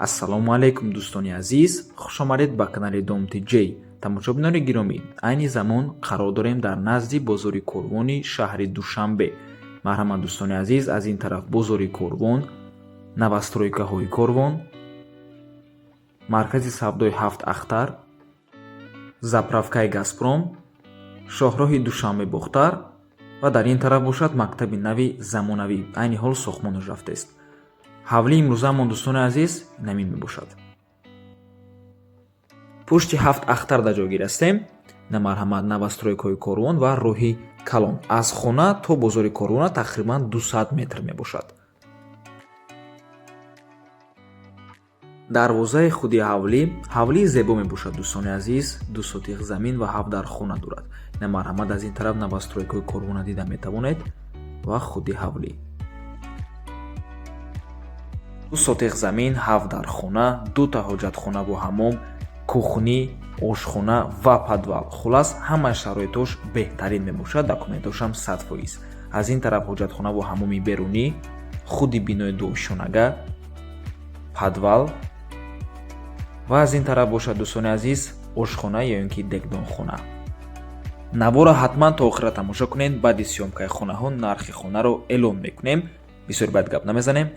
Ассалому алайкум, дӯстони азиз, хушомадед ба канали Дом Тиҷей. Тамошобинони гиромӣ, айни замон қарор дорем дар назди бозори Корвони шаҳри Душанбе. Марҳамат, дӯстони азиз, аз ин тараф бозори Корвон, новостройкаҳои Корвон, маркази савдои Ҳафт Ахтар, заправкаи Газпром, шоҳроҳи Душанбе Бохтар ва дар ин тараф бошад мактаби нави замонавӣ, айни ҳол сохтмонаш рафтааст. Ҳавлии имрӯзаамон, дӯстони азиз, намин мебошад. Пушти Ҳафт Ахтар дар ҷойгир ҳастем. На, марҳамат, новостройкаҳои Корвон ва роҳи калон. Аз хона то бозори Корвона тақрибан 200 метр мебошад. Дарвозаи худи ҳавлӣ. Ҳавлии зебо мебошад, дӯстони азиз, 2 сотих замин ва 7 дар хона дорад. На, марҳамат, аз ин тараф новостройкаҳои Корвона дида метавонед ва худи ҳавлӣ. 2 сотих замин, 7 дар хона, 2 ҳоҷатхона бо ҳамом, кухни, ошхона ва подвал. Хулас, ҳамаи шароитош беҳтарин мебошад, документошам 100%. Аз ин тараф ҳоҷатхона бо ҳамоми берунӣ, худи бинои дуошонага, подвал ва аз ин тараф бошад, дӯстони азиз, ошхона ё ин ки дегдонхона. Навора ҳатман то охира тамошо кунед, баъди съёмкаи хонаҳо нархи хонаро эълон мекунем. Бисёр бад гап намезанем,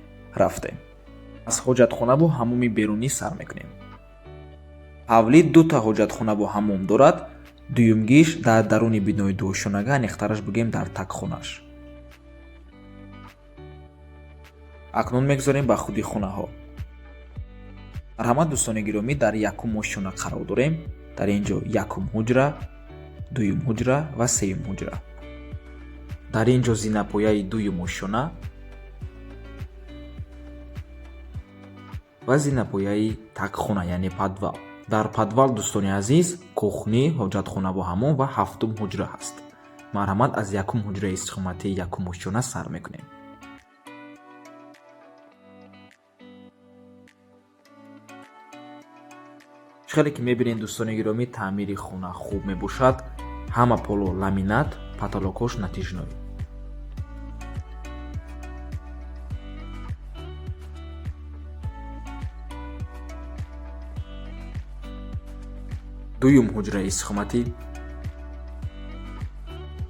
рафтем. Аз ҳоҷатхонаву ҳамоми берунӣ сар мекунем. Ҳавлӣ 2 ҳоҷатхона бо ҳамом дорад, дуюмгиш дар даруни бинои дуошонага, аниқтараш бигӯем, дар такхонаш. Акнун мегузорем ба худи хонаҳо. Марҳамат, дӯстони гиромӣ, дар якум ошёна қарор дорем. Дар ин ҷо якум ҳуҷра, дуюм ҳуҷра ва сеюм ҳуҷра. Дар ин ҷо зинапояи дуюм ошёна ва зинапояи такхона, яъне подвал. Дар подвал, дӯстони азиз, кухни, ҳоҷатхона бо ҳамом ва ҳафтум ҳуҷра ҳаст. Марҳамат, аз якум ҳуҷраи истиқоматии якум ошёна сар мекунем. Хеле ки мебинед, дӯстони гиромӣ, таъмири хона хуб мебошад. Ҳама поло ламинат, потолокҳош натяжной. Дуюм ҳуҷраи истиқоматӣ.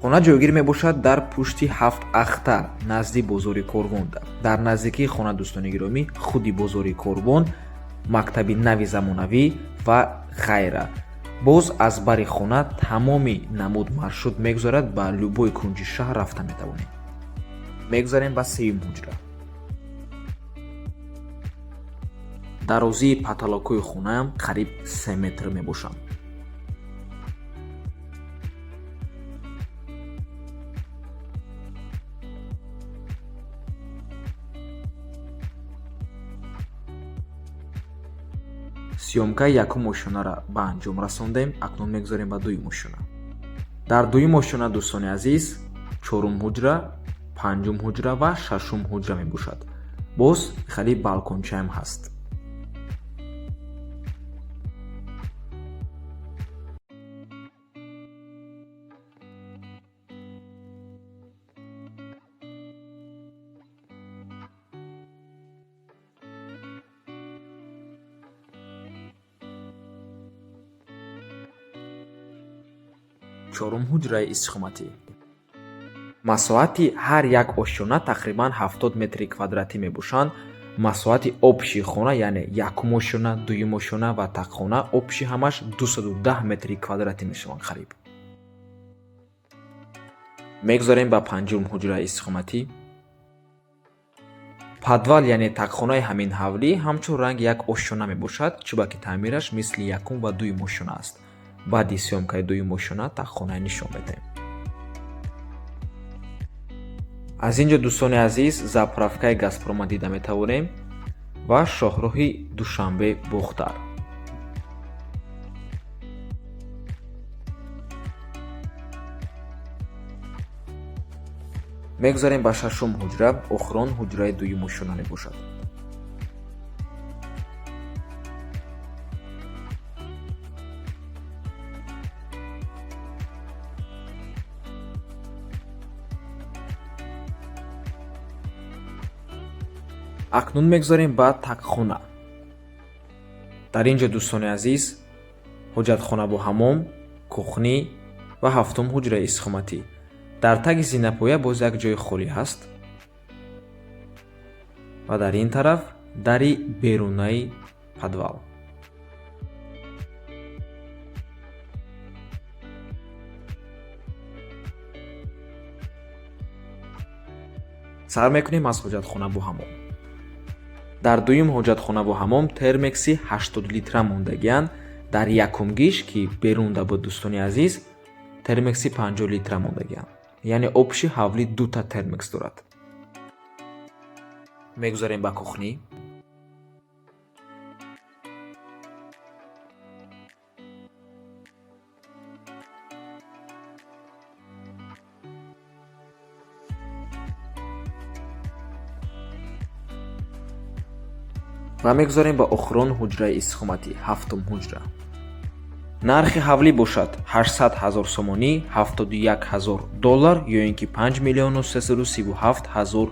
Хона ҷойгир мебошад дар пушти Ҳафт Ахтар, назди бозори Корвонда. Дар наздикии хона, дӯстони гиромӣ, худи бозори Корвон, мактаби нави замонавӣ ва ғайра. Боз аз бари хона тамоми намуд маршрут мегузарад, ба любой кунҷи шаҳр рафта метавонем. Мегузарем ба сеюм ҳуҷра. Дарозии потолокҳои хонаам қариб 3 метр мебошанд. Съёмкаи якум ошёнаро ба анҷом расондем, акнун мегузарем ба дуюм ошёна. Дар дуюм ошёна, дӯстони азиз, чорум ҳуҷра, панҷум ҳуҷра ва шашум ҳуҷра мебошад. Боз хеле балкончаам ҳаст. Чорум ҳуҷраи истиқоматӣ. Масоҳати ҳар як ошёна тақрибан 70 метри квадратӣ мебошанд. Масоҳати общии хона, яъне якум ошёна, дуюм ошёна ва тақхона, общи ҳамаш 210 метри квадратӣ мешаванд қариб. Мегузарем ба панҷум ҳуҷраи истиқоматӣ. Подвал, яъне тақхонаи ҳамин ҳавлӣ ҳамчун ранги як ошёна мебошад, чунки таъмираш мисли якум ва дуюм ошёна аст. Баъди съёмкаи дуюм ошёна тақхонаи нишон медиҳем. Аз ин ҷо, дӯстони азиз, заправкаи Газпрома дида метавонем ва шоҳроҳи Душанбе Бохтар. Мегузарем ба шашум ҳуҷра, охирон ҳуҷраи дуюм ошёна мебошад. Акнун мегузарем ба тақхона. Дар ин ҷо, дӯстони азиз, ҳоҷатхона бо ҳамом, кухни ва ҳафтум ҳуҷраи истиқоматӣ. Дар таги зинапоя боз як ҷои холӣ ҳаст ва дар ин тараф дари берунаи подвал. Сар мекунем аз ҳоҷатхона бо ҳамом. Дар дуюм ҳоҷатхона бо ҳамом термекси 80 литра мондагианд. Дар якумгиш, ки берунда буд, дӯстони азиз, термекси 50 литра мондагианд. Яъне общий ҳавлӣ дута термекс дорад. Мегузарем ба кухни. Ва мегузарем ба охирон ҳуҷраи истиқоматӣ, ҳафтум ҳуҷра. Нархи ҳавлӣ бошад 800 ҳазор сомонӣ, 71 ҳазор доллар ё ин ки 5 миллиону 337 ҳазор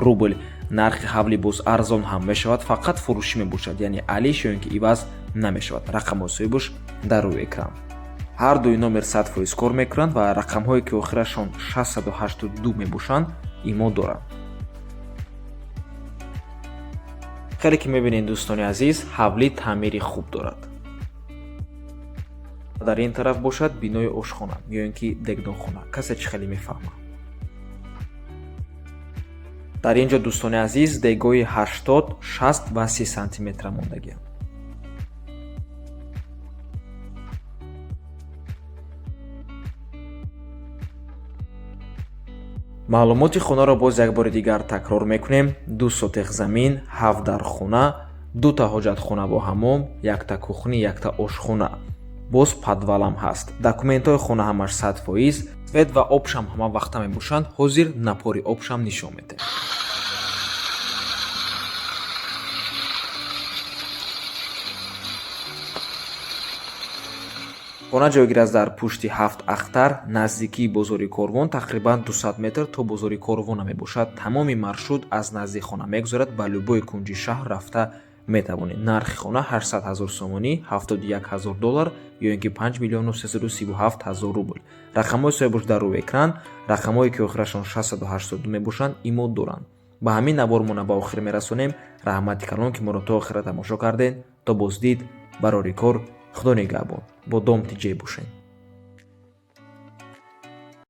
рубл. Нархи ҳавлӣ боз арзон ҳам мешавад, фақат фурӯшӣ мебошад, яъне алиш ё ин ки иваз намешавад. Рақамҳои соҳибаш дар рӯи экран. Ҳар дуи номер 100% кор мекунанд ва рақамҳое, ки охирашон 682 мебошанд, имо доранд. Хеле ки мебинед, дӯстони азиз, ҳавлӣ таъмири хуб дорад. Дар ин тараф бошад бинои ошхона ё ин ки дегдонхона, касе чӣ хеле мефаҳмад. Дар ин ҷо, дӯстони азиз, дегои 80, 60 ва 30 сантиметра мондагианд. Маълумоти хонаро боз як бори дигар такрор мекунем. 2 сотех замин, 7 дархона, дута ҳоҷатхона бо ҳамом, якта кухни, якта ошхона. Боз подвалам ҳаст. Документҳои хона ҳамаш 100%, свет ва обшам ҳама вақта мебошанд. Ҳозир напори обшам нишон медиҳем. Хона ҷойгир аст дар пушти ҳафт ахтар, наздикии бозори Корвон, тақрибан 200 метр то бозори Корвона мебошад. Тамоми маршрут аз назди хона мегузарад, ба любой кунҷи шаҳр рафта метавонед. Нархи хона 800 ҳазор сомонӣ, 71 ҳазор доллар ё ин ки 5 миллиону 337 ҳазор рубл. Рақамҳои соҳибош дар рӯи экран, рақамҳое, ки охирашон 682 мебошанд, имо доранд. Ба ҳамин навор мо ба охир мерасонем. Раҳмати калон, ки моро то охира тамошо кардед. То боздид, барори кор, Худо нигаҳбон. Бо Дом Тиҷей бошед.